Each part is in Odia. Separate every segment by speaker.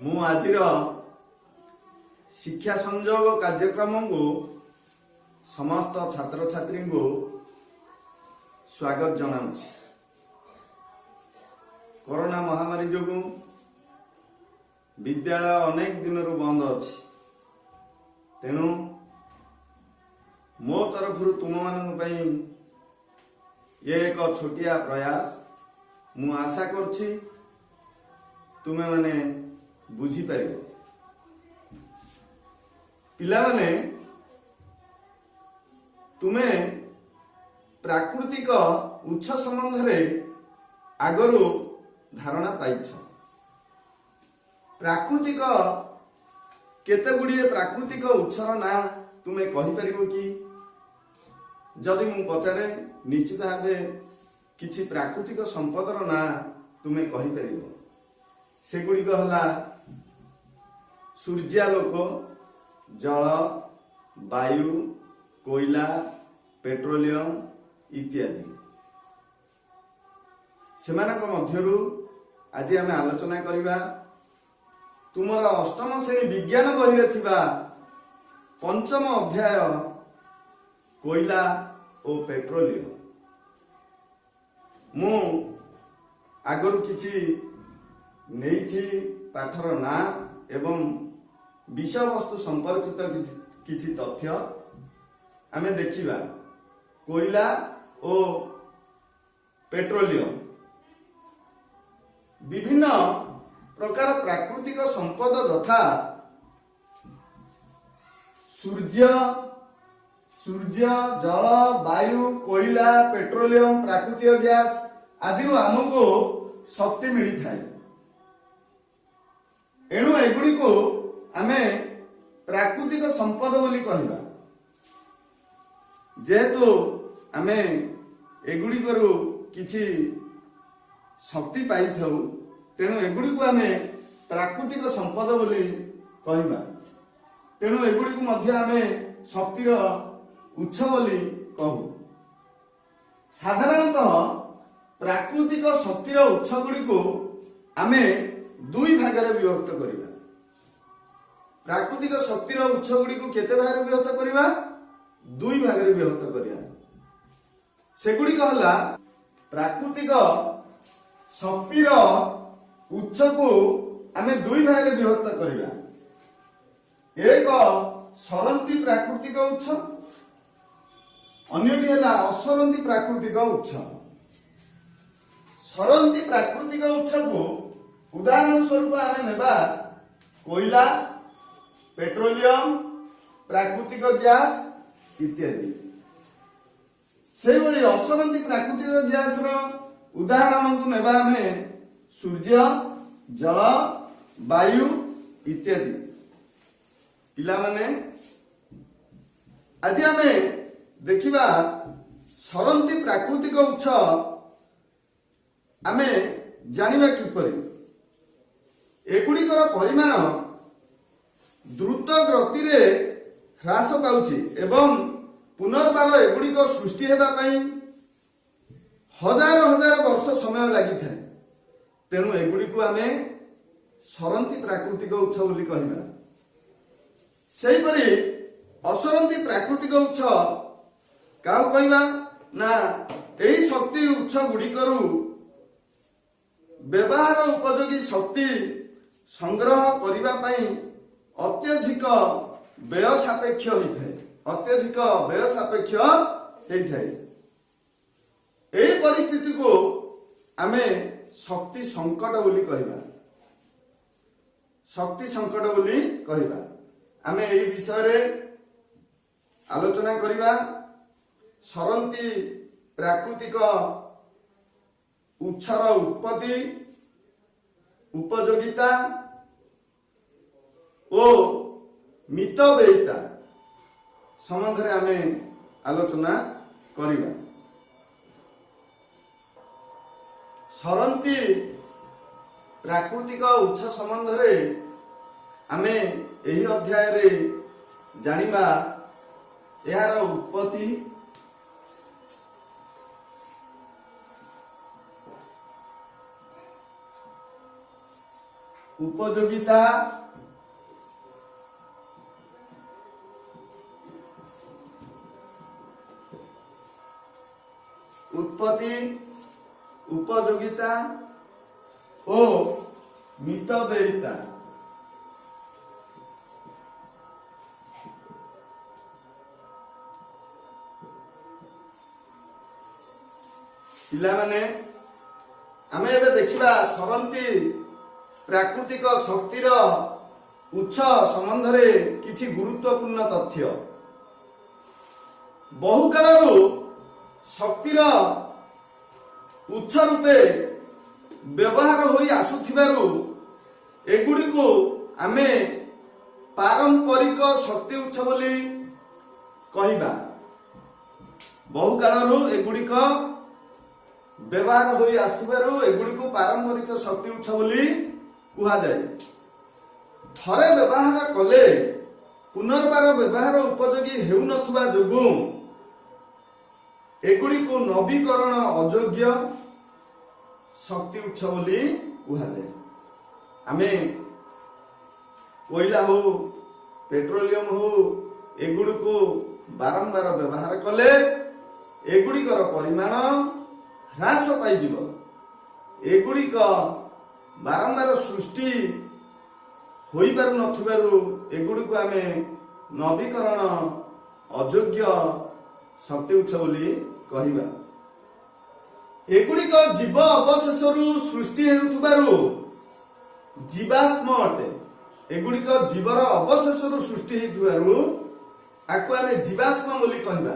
Speaker 1: ମୁଁ ଆଜିର ଶିକ୍ଷା ସଂଯୋଗ କାର୍ଯ୍ୟକ୍ରମକୁ ସମସ୍ତ ଛାତ୍ରଛାତ୍ରୀଙ୍କୁ ସ୍ୱାଗତ ଜଣାଉଛି। କରୋନା ମହାମାରୀ ଯୋଗୁଁ ବିଦ୍ୟାଳୟ ଅନେକ ଦିନରୁ ବନ୍ଦ ଅଛି। ତେଣୁ ମୋ ତରଫରୁ ତୁମମାନଙ୍କ ପାଇଁ ଇଏ ଏକ ଛୋଟିଆ ପ୍ରୟାସ। ମୁଁ ଆଶା କରୁଛି ତୁମେମାନେ ବୁଝିପାରିବ। ପିଲାମାନେ, ତୁମେ ପ୍ରାକୃତିକ ଉତ୍ସ ସମ୍ବନ୍ଧରେ ଆଗରୁ ଧାରଣା ପାଇଛ। ପ୍ରାକୃତିକ କେତେ ଗୁଡ଼ିଏ ପ୍ରାକୃତିକ ଉତ୍ସର ନାଁ ତୁମେ କହିପାରିବ କି? ଯଦି ମୁଁ ପଚାରେ, ନିଶ୍ଚିତ ଭାବେ କିଛି ପ୍ରାକୃତିକ ସମ୍ପଦର ନାଁ ତୁମେ କହିପାରିବ। ସେଗୁଡ଼ିକ ହେଲା ସୂର୍ଯ୍ୟାଲୋକ, ଜଳ, ବାୟୁ, କୋଇଲା, ପେଟ୍ରୋଲିୟମ ଇତ୍ୟାଦି। ସେମାନଙ୍କ ମଧ୍ୟରୁ ଆଜି ଆମେ ଆଲୋଚନା କରିବା ତୁମର ଅଷ୍ଟମ ଶ୍ରେଣୀ ବିଜ୍ଞାନ ବହିରେ ଥିବା ପଞ୍ଚମ ଅଧ୍ୟାୟ କୋଇଲା ଓ ପେଟ୍ରୋଲିୟମ। ମୁଁ ଆଗରୁ କିଛି ନେଇଛି ପାଠର ନାଁ ଏବଂ ବିଷୟବସ୍ତୁ ସମ୍ପର୍କିତ କିଛି ତଥ୍ୟ ଆମେ ଦେଖିବା। କୋଇଲା ଓ ପେଟ୍ରୋଲିୟମ। ବିଭିନ୍ନ ପ୍ରକାର ପ୍ରାକୃତିକ ସମ୍ପଦ ଯଥା ସୂର୍ଯ୍ୟ, ଜଳ, ବାୟୁ, କୋଇଲା, ପେଟ୍ରୋଲିୟମ, ପ୍ରାକୃତିକ ଗ୍ୟାସ ଆଦିରୁ ଆମକୁ ଶକ୍ତି ମିଳିଥାଏ। ଏଣୁ ଏଗୁଡ଼ିକୁ ଆମେ ପ୍ରାକୃତିକ ସମ୍ପଦ ବୋଲି କହିବା। ଯେହେତୁ ଆମେ ଏଗୁଡ଼ିକରୁ କିଛି ଶକ୍ତି ପାଇଥାଉ, ତେଣୁ ଏଗୁଡ଼ିକୁ ଆମେ ପ୍ରାକୃତିକ ସମ୍ପଦ ବୋଲି କହିବା। ତେଣୁ ଏଗୁଡ଼ିକୁ ମଧ୍ୟ ଆମେ ଶକ୍ତିର ଉତ୍ସ ବୋଲି କହୁ। ସାଧାରଣତଃ ପ୍ରାକୃତିକ ଶକ୍ତିର ଉତ୍ସ ଗୁଡ଼ିକୁ ଆମେ ଦୁଇ ଭାଗରେ ବିଭକ୍ତ କରିବା। ପ୍ରାକୃତିକ ଶକ୍ତିର ଉତ୍ସ ଗୁଡ଼ିକୁ କେତେ ଭାଗରେ ବିଭକ୍ତ କରିବା? ଦୁଇ ଭାଗରେ ବିଭକ୍ତ କରିବା। ସେଗୁଡ଼ିକ ହେଲା, ପ୍ରାକୃତିକ ଶକ୍ତିର ଉତ୍ସକୁ ଆମେ ଦୁଇ ଭାଗରେ ବିଭକ୍ତ କରିବା। ଏକ ସରନ୍ତି ପ୍ରାକୃତିକ ଉତ୍ସ, ଅନ୍ୟଟି ହେଲା ଅସରନ୍ତି ପ୍ରାକୃତିକ ଉତ୍ସ। ସରନ୍ତି ପ୍ରାକୃତିକ ଉତ୍ସକୁ ଉଦାହରଣ ସ୍ୱରୂପ ଆମେ ନେବା କୋଇଲା, ପେଟ୍ରୋଲିୟମ, ପ୍ରାକୃତିକ ଗ୍ୟାସ ଇତ୍ୟାଦି। ସେଇଭଳି ଅସରନ୍ତି ପ୍ରାକୃତିକ ଗ୍ୟାସର ଉଦାହରଣକୁ ନେବା ଆମେ ସୂର୍ଯ୍ୟ, ଜଳ, ବାୟୁ ଇତ୍ୟାଦି। ପିଲାମାନେ, ଆଜି ଆମେ ଦେଖିବା ସରନ୍ତି ପ୍ରାକୃତିକ ଉତ୍ସ ଆମେ ଜାଣିବା କିପରି। ଏଗୁଡ଼ିକର ପରିମାଣ ଦ୍ରୁତ ଗତିରେ ହ୍ରାସ ପାଉଛି ଏବଂ ପୁନର୍ବାର ଏଗୁଡ଼ିକ ସୃଷ୍ଟି ହେବା ପାଇଁ ହଜାର ହଜାର ବର୍ଷ ସମୟ ଲାଗିଥାଏ। ତେଣୁ ଏଗୁଡ଼ିକୁ ଆମେ ସରନ୍ତି ପ୍ରାକୃତିକ ଉତ୍ସ ବୋଲି କହିବା। ସେହିପରି ଅସରନ୍ତି ପ୍ରାକୃତିକ ଉତ୍ସ କାହାକୁ କହିବା ନା, ଏହି ଶକ୍ତି ଉତ୍ସ ଗୁଡ଼ିକରୁ ବ୍ୟବହାର ଉପଯୋଗୀ ଶକ୍ତି ସଂଗ୍ରହ କରିବା ପାଇଁ ଅତ୍ୟଧିକ ବ୍ୟୟ ସାପେକ୍ଷ ହୋଇଥାଏ। ଅତ୍ୟଧିକ ବ୍ୟୟ ସାପେକ୍ଷ ହେଇଥାଏ। ଏହି ପରିସ୍ଥିତିକୁ ଆମେ ଶକ୍ତି ସଙ୍କଟ ବୋଲି କହିବା। ଶକ୍ତି ସଙ୍କଟ ବୋଲି କହିବା। ଆମେ ଏହି ବିଷୟରେ ଆଲୋଚନା କରିବା। ସରନ୍ତି ପ୍ରାକୃତିକ ଉତ୍ସର ଉତ୍ପତ୍ତି, ଉପଯୋଗିତା ଓ ମିତବ୍ୟୟିତା ସମ୍ବନ୍ଧରେ ଆମେ ଆଲୋଚନା କରିବା। ସରନ୍ତି ପ୍ରାକୃତିକ ଉତ୍ସ ସମ୍ବନ୍ଧରେ ଆମେ ଏହି ଅଧ୍ୟାୟରେ ଜାଣିବା ଏହାର ଉତ୍ପତ୍ତି, ଉପଯୋଗିତା, ଉତ୍ପତ୍ତି, ଉପଯୋଗିତା ଓ ମିତବ୍ୟୟିତା। ପିଲାମାନେ, ଆମେ ଏବେ ଦେଖିବା ସରନ୍ତି ପ୍ରାକୃତିକ ଶକ୍ତିର ଉତ୍ସ ସମ୍ବନ୍ଧରେ କିଛି ଗୁରୁତ୍ୱପୂର୍ଣ୍ଣ ତଥ୍ୟ। ବହୁ କାଳରୁ ଶକ୍ତିର ଉତ୍ସ ରୂପେ ବ୍ୟବହାର ହୋଇ ଆସୁଥିବାରୁ ଏଗୁଡ଼ିକୁ ଆମେ ପାରମ୍ପରିକ ଶକ୍ତି ଉତ୍ସ ବୋଲି କହିବା। ବହୁ କାଳରୁ ଏଗୁଡ଼ିକ ବ୍ୟବହାର ହୋଇ ଆସୁଥିବାରୁ ଏଗୁଡ଼ିକୁ ପାରମ୍ପରିକ ଶକ୍ତି ଉତ୍ସ ବୋଲି କୁହାଯାଏ। ଥରେ ବ୍ୟବହାର କଲେ ପୁନର୍ବାର ବ୍ୟବହାର ଉପଯୋଗୀ ହେଉନଥିବା ଯୋଗୁଁ ଏଗୁଡ଼ିକୁ ନବୀକରଣ ଅଯୋଗ୍ୟ ଶକ୍ତି ଉତ୍ସ ବୋଲି କୁହାଯାଏ। ଆମେ କୋଇଲା ହଉ, ପେଟ୍ରୋଲିୟମ ହଉ, ଏଗୁଡ଼ିକୁ ବାରମ୍ବାର ବ୍ୟବହାର କଲେ ଏଗୁଡ଼ିକର ପରିମାଣ ହ୍ରାସ ପାଇଯିବ। ଏଗୁଡ଼ିକ ବାରମ୍ବାର ସୃଷ୍ଟି ହୋଇପାରୁନଥିବାରୁ ଏଗୁଡ଼ିକୁ ଆମେ ନବୀକରଣ ଅଯୋଗ୍ୟ ଶକ୍ତି ଉତ୍ସ ବୋଲି କହିବା। ଏଗୁଡ଼ିକ ଜୀବ ଅବଶେଷରୁ ସୃଷ୍ଟି ହେଉଥିବାରୁ ଜୀବାଶ୍ମ ଅଟେ। ଏଗୁଡ଼ିକ ଜୀବର ଅବଶେଷରୁ ସୃଷ୍ଟି ହେଉଥିବାରୁ ଆକୁ ଆମେ ଜୀବାଶ୍ମ ବୋଲି କହିବା।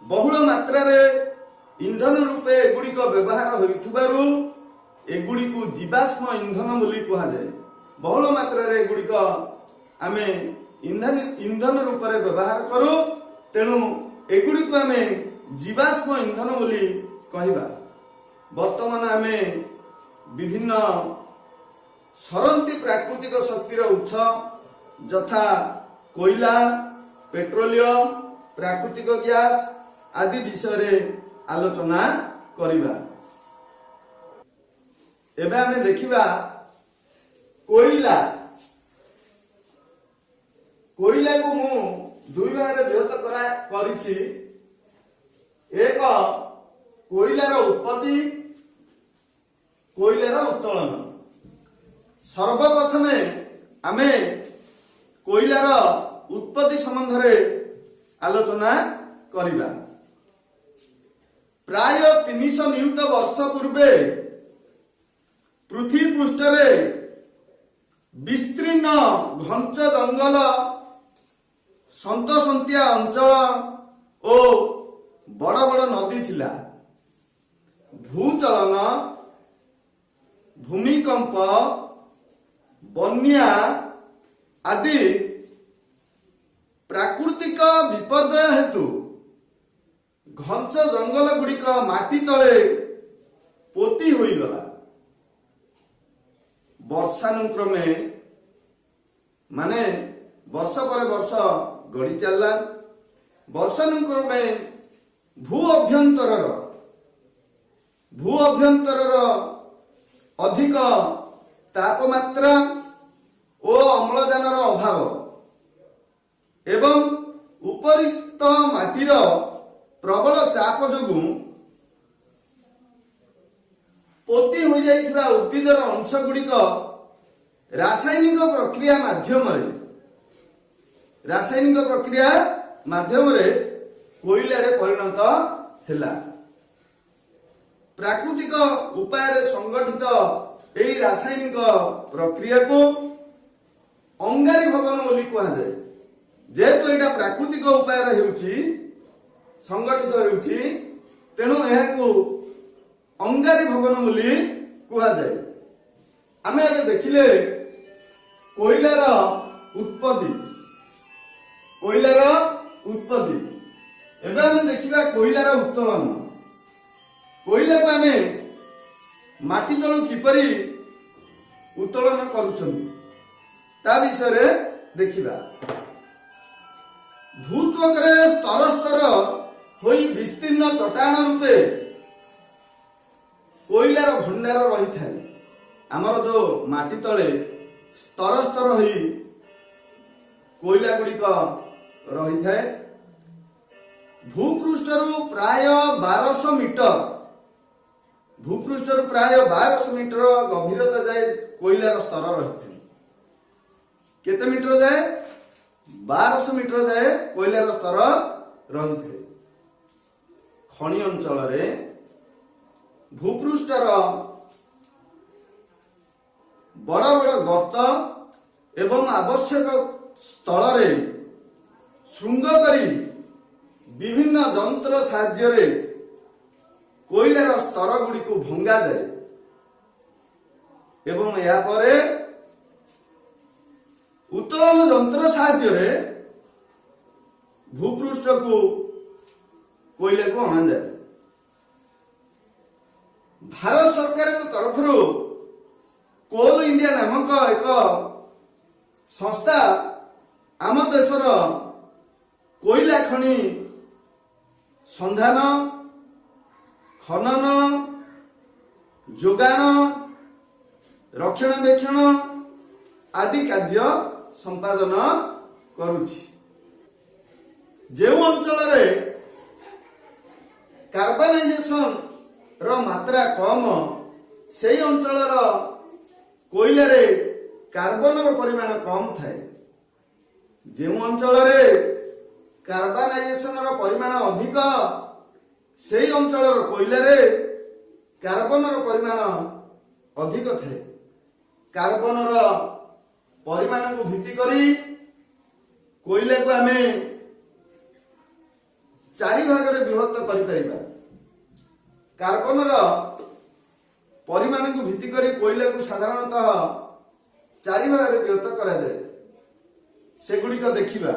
Speaker 1: ବହୁଳ ମାତ୍ରାରେ ଇନ୍ଧନ ରୂପେ ଏଗୁଡ଼ିକ ବ୍ୟବହାର ହେଉଥିବାରୁ ଏଗୁଡ଼ିକୁ ଜୀବାଶ୍ମ ଇନ୍ଧନ ବୋଲି କୁହାଯାଏ। ବହୁଳ ମାତ୍ରାରେ ଏଗୁଡ଼ିକ ଆମେ ଇନ୍ଧନ ରୂପରେ ବ୍ୟବହାର କରୁ, ତେଣୁ ଏଗୁଡ଼ିକୁ ଆମେ ଜୀବାଶ୍ମ ଇନ୍ଧନ ବୋଲି କହିବା। ବର୍ତ୍ତମାନ ଆମେ ବିଭିନ୍ନ ସରନ୍ତି ପ୍ରାକୃତିକ ଶକ୍ତିର ଉତ୍ସ ଯଥା କୋଇଲା, ପେଟ୍ରୋଲିୟମ, ପ୍ରାକୃତିକ ଗ୍ୟାସ ଆଦି ବିଷୟରେ ଆଲୋଚନା କରିବା। ଏବେ ଆମେ ଦେଖିବା କୋଇଲା। କୋଇଲାକୁ ମୁଁ ଦୁଇ ଭାଗରେ ବିଭକ୍ତ କରିଛି। ଏକ, କୋଇଲାର ଉତ୍ପତ୍ତି, କୋଇଲାର ଉତ୍ତୋଳନ। ସର୍ବପ୍ରଥମେ ଆମେ କୋଇଲାର ଉତ୍ପତ୍ତି ସମ୍ବନ୍ଧରେ ଆଲୋଚନା କରିବା। ପ୍ରାୟ 300 ନିୟୁତ ବର୍ଷ ପୂର୍ବେ ପୃଥିବୀ ପୃଷ୍ଠରେ ବିସ୍ତୀର୍ଣ୍ଣ ଘଞ୍ଚ ଜଙ୍ଗଲ, ସନ୍ତସନ୍ତିଆ ଅଞ୍ଚଳ ଓ ବଡ ବଡ ନଦୀ ଥିଲା। ଭୂଚଳନ, ଭୂମିକମ୍ପ, ବନ୍ୟା ଆଦି ପ୍ରାକୃତିକ ବିପର୍ଯ୍ୟୟ ହେତୁ ଘଞ୍ଚ ଜଙ୍ଗଲ ଗୁଡ଼ିକ ମାଟି ତଳେ ପୋତି ହୋଇଗଲା। ବର୍ଷାନୁକ୍ରମେ, ମାନେ ବର୍ଷ ପରେ ବର୍ଷ ଗଡ଼ି ଚାଲିଲା, ବର୍ଷାନୁକ୍ରମେ ଭୂ ଅଭ୍ୟନ୍ତରର ଅଧିକ ତାପମାତ୍ରା ଓ ଅମ୍ଳଜାନର ଅଭାବ ଏବଂ ଉପରିସ୍ଥ ମାଟିର ପ୍ରବଳ ଚାପ ଯୋଗୁଁ ପୋତି ହୋଇଯାଇଥିବା ଉଦ୍ଭିଦର ଅଂଶ ଗୁଡ଼ିକ ରାସାୟନିକ ପ୍ରକ୍ରିୟା ମାଧ୍ୟମରେ କୋଇଲାରେ ପରିଣତ ହେଲା। ପ୍ରାକୃତିକ ଉପାୟରେ ସଂଗଠିତ ଏହି ରାସାୟନିକ ପ୍ରକ୍ରିୟାକୁ ଅଙ୍ଗାରୀ ଭବନ ବୋଲି କୁହାଯାଏ। ଯେହେତୁ ଏଇଟା ପ୍ରାକୃତିକ ଉପାୟରେ ହେଉଛି, ସଂଗଠିତ ହେଉଛି, ତେଣୁ ଏହାକୁ ଅଙ୍ଗାରୀ ଭବନ ବୋଲି କୁହାଯାଏ। ଆମେ ଏବେ ଦେଖିଲେ କୋଇଲାର ଉତ୍ପତ୍ତି। କୋଇଲାର ଉତ୍ପତ୍ତି। ଏବେ ଆମେ ଦେଖିବା କୋଇଲାର ଉତ୍ତୋଳନ। କୋଇଲାକୁ ଆମେ ମାଟି ତଳୁ କିପରି ଉତ୍ତୋଳନ କରୁଛନ୍ତି, ତା ବିଷୟରେ ଦେଖିବା। ଭୂତ୍ୱକରେ ସ୍ତର ସ୍ତର ହୋଇ ବିସ୍ତୀର୍ଣ୍ଣ ଚଟାଣ ରୂପେ କୋଇଲାର ଭଣ୍ଡାର ରହିଥାଏ। ଆମର ଯୋଉ ମାଟି ତଳେ ସ୍ତର ସ୍ତର ହୋଇ କୋଇଲା ଗୁଡ଼ିକ ରହିଥାଏ। ଭୂପୃଷ୍ଠରୁ ପ୍ରାୟ 1200 ମିଟର, ଭୂପୃଷ୍ଠରୁ ପ୍ରାୟ 1200 ମିଟର ଗଭୀରତା ଯାଏ କୋଇଲାର ସ୍ତର ରହିଥାଏ। କେତେ ମିଟର ଯାଏ? 1200 ମିଟର ଯାଏ କୋଇଲାର ସ୍ତର ରହିଥାଏ। ଖଣି ଅଞ୍ଚଳରେ ଭୂପୃଷ୍ଠର ବଡ଼ ବଡ଼ ଗର୍ତ୍ତ ଏବଂ ଆବଶ୍ୟକ ସ୍ଥଳରେ ଶୃଙ୍ଗ କରି ବିଭିନ୍ନ ଯନ୍ତ୍ର ସାହାଯ୍ୟରେ କୋଇଲାର ସ୍ତର ଗୁଡ଼ିକୁ ଭଙ୍ଗାଯାଏ ଏବଂ ଏହାପରେ ଉତ୍ତୋଳନ ଯନ୍ତ୍ର ସାହାଯ୍ୟରେ ଭୂପୃଷ୍ଠକୁ କୋଇଲାକୁ ଅଣାଯାଏ। ଭାରତ ସରକାରଙ୍କ ତରଫରୁ କୋଲ ଇଣ୍ଡିଆ ନାମକ ଏକ ସଂସ୍ଥା ଆମ ଦେଶର କୋଇଲା ଖଣି ସନ୍ଧାନ, ଖନନ, ଯୋଗାଣ, ରକ୍ଷଣାବେକ୍ଷଣ ଆଦି କାର୍ଯ୍ୟ ସମ୍ପାଦନ କରୁଛି। ଯେଉଁ ଅଞ୍ଚଳରେ କାର୍ବାନାଇଜେସନ ର ମାତ୍ରା କମ, ସେଇ ଅଞ୍ଚଳର କୋଇଲାରେ କାର୍ବନର ପରିମାଣ କମ ଥାଏ। ଯେଉଁ ଅଞ୍ଚଳରେ କାର୍ବାନାଇଜେସନର ପରିମାଣ ଅଧିକ, ସେଇ ଅଞ୍ଚଳର କୋଇଲାରେ କାର୍ବନର ପରିମାଣ ଅଧିକ ଥାଏ। କାର୍ବନର ପରିମାଣକୁ ଭିତ୍ତି କରି କୋଇଲାକୁ ଆମେ ଚାରି ଭାଗରେ ବିଭକ୍ତ କରିପାରିବା। କାର୍ବନର ପରିମାଣକୁ ଭିତ୍ତି କରି କୋଇଲାକୁ ସାଧାରଣତଃ ଚାରି ଭାଗରେ ବିଭକ୍ତ କରାଯାଏ। ସେଗୁଡ଼ିକ ଦେଖିବା।